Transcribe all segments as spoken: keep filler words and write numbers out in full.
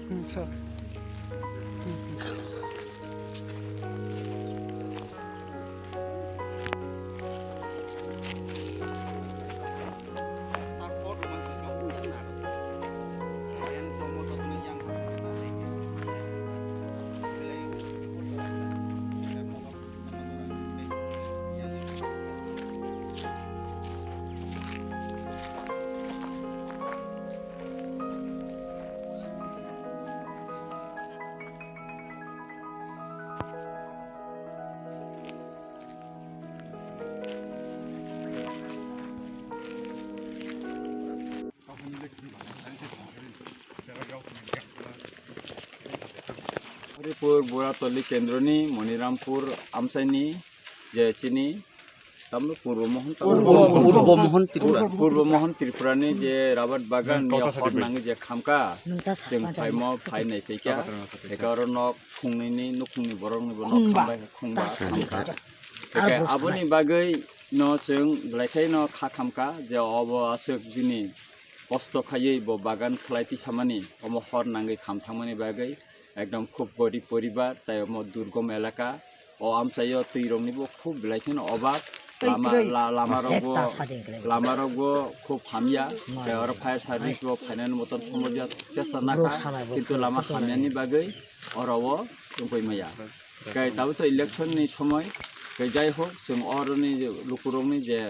Hmm, sir. Haripur Buratoli Kendroni Monirampur amchaini je chini tamno Purbo Mohon Purbo, Purbo Mohon Tripura. Purbo Mohon Tripurani je rabat bagan ya hor nangi je khamka, chwng phaimo phai nai phaikha, eka oro nok khungnini nukhungni borokni bo nok khambai khungba khamka. Eka aboni bagwi no chwng belai khaino kha khamka je obo aswk bini kosto khaiwi bo bagan khlai tisamani, omo hor nangwi kham thangmani bagwi ekdom khub gorib poribar, tai omo durgom elaka. O amchaio twiroknibo khub belai kheno obab. Lama, la-, lamarokbo, lamarokbo khub hamya. Tai oro fire service bo phainani motom somorjak chesta nakha, kintu lama hamyani bagwi oro o tongpai maya. Kai tabuk to election ni somoi, kai jai hok, chwng oroni je lukurokni je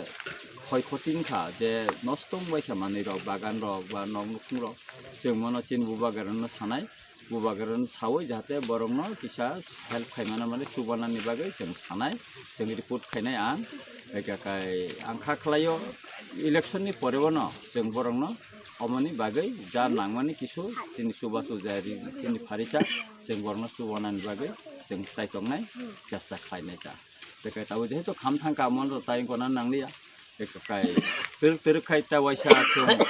khoi khoti wngkha, je nosto wngbaikha manwirok, baganrok ba nok nukhungrok, chwng mono chini bubagrano sanai, bubagrano saui jahate borokno kisa help khaimana mani chubanani bagwi chwng sanai, chwng report khainai ang. Eka kai ang kha khlaio, election ni pore bono chwng borokno omoni bagwi ja nangmani kisu chini chubachu jari chini pharisa chwng borokno chubanani bagwi chwng chaitongnai chesta khlainai ta. Tei kai tabuk jehetu kham thangkha, omono tai wngkha na nangliya. Tei kai twrwk twrwk khai ta waisa chwng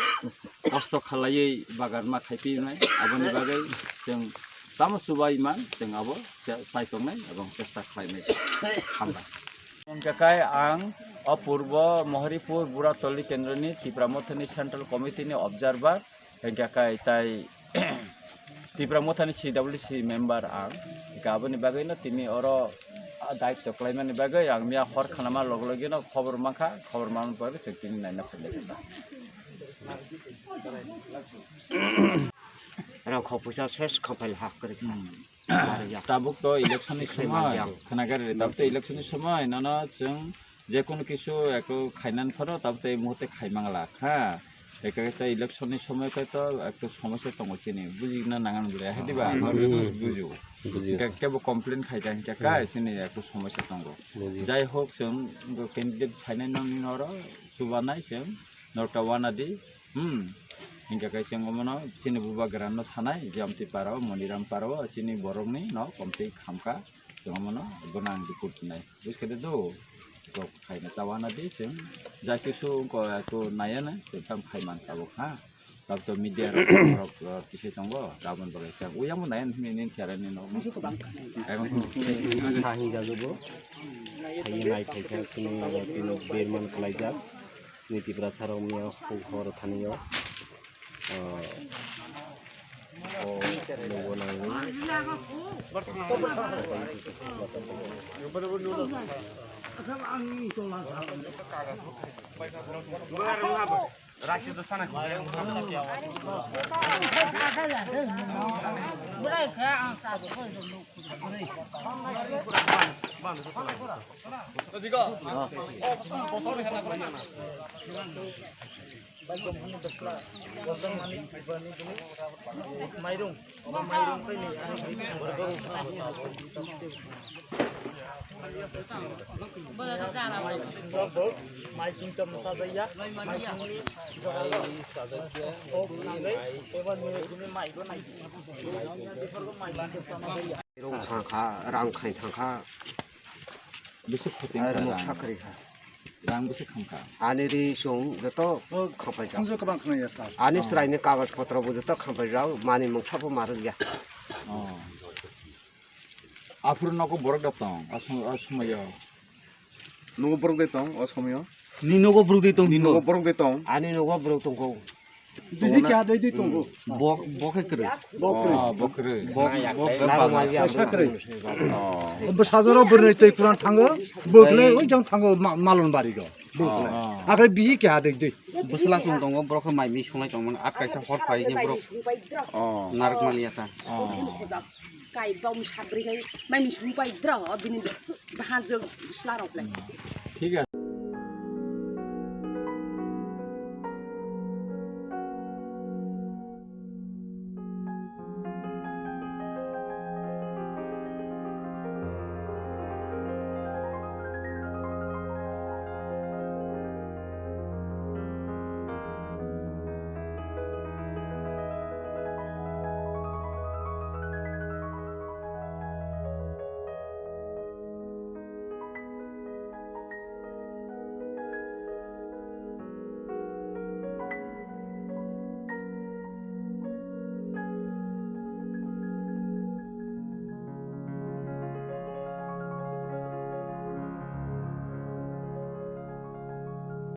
kosto khalaiwi bagan ma khai phinai, aboni bagwi chwng tamo chubai man chwng abo cha-, chaitongnai ebong chesta khlainai. Hambai. Hingkha kai ang o Purbo Mohoripur Buratoli Kendroni Tipra Mothani Central Committee ni observer. Hingkha kai tai Tipra Mothani C W C member ang. Hingkha aboni bagwi no tini oro, ah, daityo khlaimani bagwi ang miya hor khanama log logino khobor mankha, khobor manmani pore chwng tini naina phailai kha. Rang khopui sa ses khopel hak kwrwi kha. Hmm. Tabuk to election ni somoi, khwnagar re, tabuk to election ni somoi, nono chwng jekunu kisu ekto khainani phano, tabuk to ei muhurte khaimangla, ha. Eka khe election ni somoi khe to ekto somosya tongo chini, bujina nangan bole, hai diba? Hmm. Norok to bujo. Bujo. Eka kebo complain khai ta hinkhe kai chini ekto somosya tongo. Bujo. Jai hok, chwng candidate phainai nokni noro chubanai chwng, norta wanadi. Hmm. Hingkha khe chwng omono chini bubagrano sanai, je amtwi para o, Moniram para o, chini borokni no komtwi khamkha, chwng omono bono ang report rwnai. Buj khe de do, kok khaina ta wanadi chwng, ja kisu wngkha ekto naiya na, chwng tam khai man tabuk ha. Tabuk to media rok, rok, rok kisai tongo, rabon bagwi chwng. Uyang bo naiya hwnwi nini chara ni no. Ayang. Thahi jajugo. Thahi nai phaikha chini, chini berman khlaijak. Chini Tiprasa rok miya huk hor thani o, ah, o nungbo nangwi. Mairung, mairung tei ni. Mai tingtong sajaya, mai tingni jora. Kok nangai, eba ni guni mai bo nai. Rong thangkha, rang khai thangkha. Bisi khuti Ar wngkha mok rang. Sakri kha. Rang bisi khamkha. Ani ri song joto khampai kha. Khumjo kwbang khwnaya sa. Ani Oh. Sraini kagoj potro bo joto khampai rao, mani mungsa bo marwk ya. Oh. Aphuru nogo borok da tong, asum-, asumayo. Nogo borok de tong, o somoyo. Ni nogo borok de tong, Ni nogo borok de tong. Ani nogo borok tongkho. Didi kya didi tongo. Bok, bok hai kwrwi. Bok kwrwi. Ah, bok kwrwi. Bok, bok Nang kwrwi. Maya. Kaisa kwrwi. Oh. Bo sajaro bwrwi tei kuran thango, bokle oi jang thango ma-, malon bari go. Bokle. Oh. Akhai bihi kya didi. Bwsla song tongo, borok khe mai mi sunglai tongmani, at kaisa hor phai ni borok Oh. Narak maliya ta. Oh. Kai bom sabri kai mai mi sung pai dro, bini bahajwk sla rok le. Thik ase.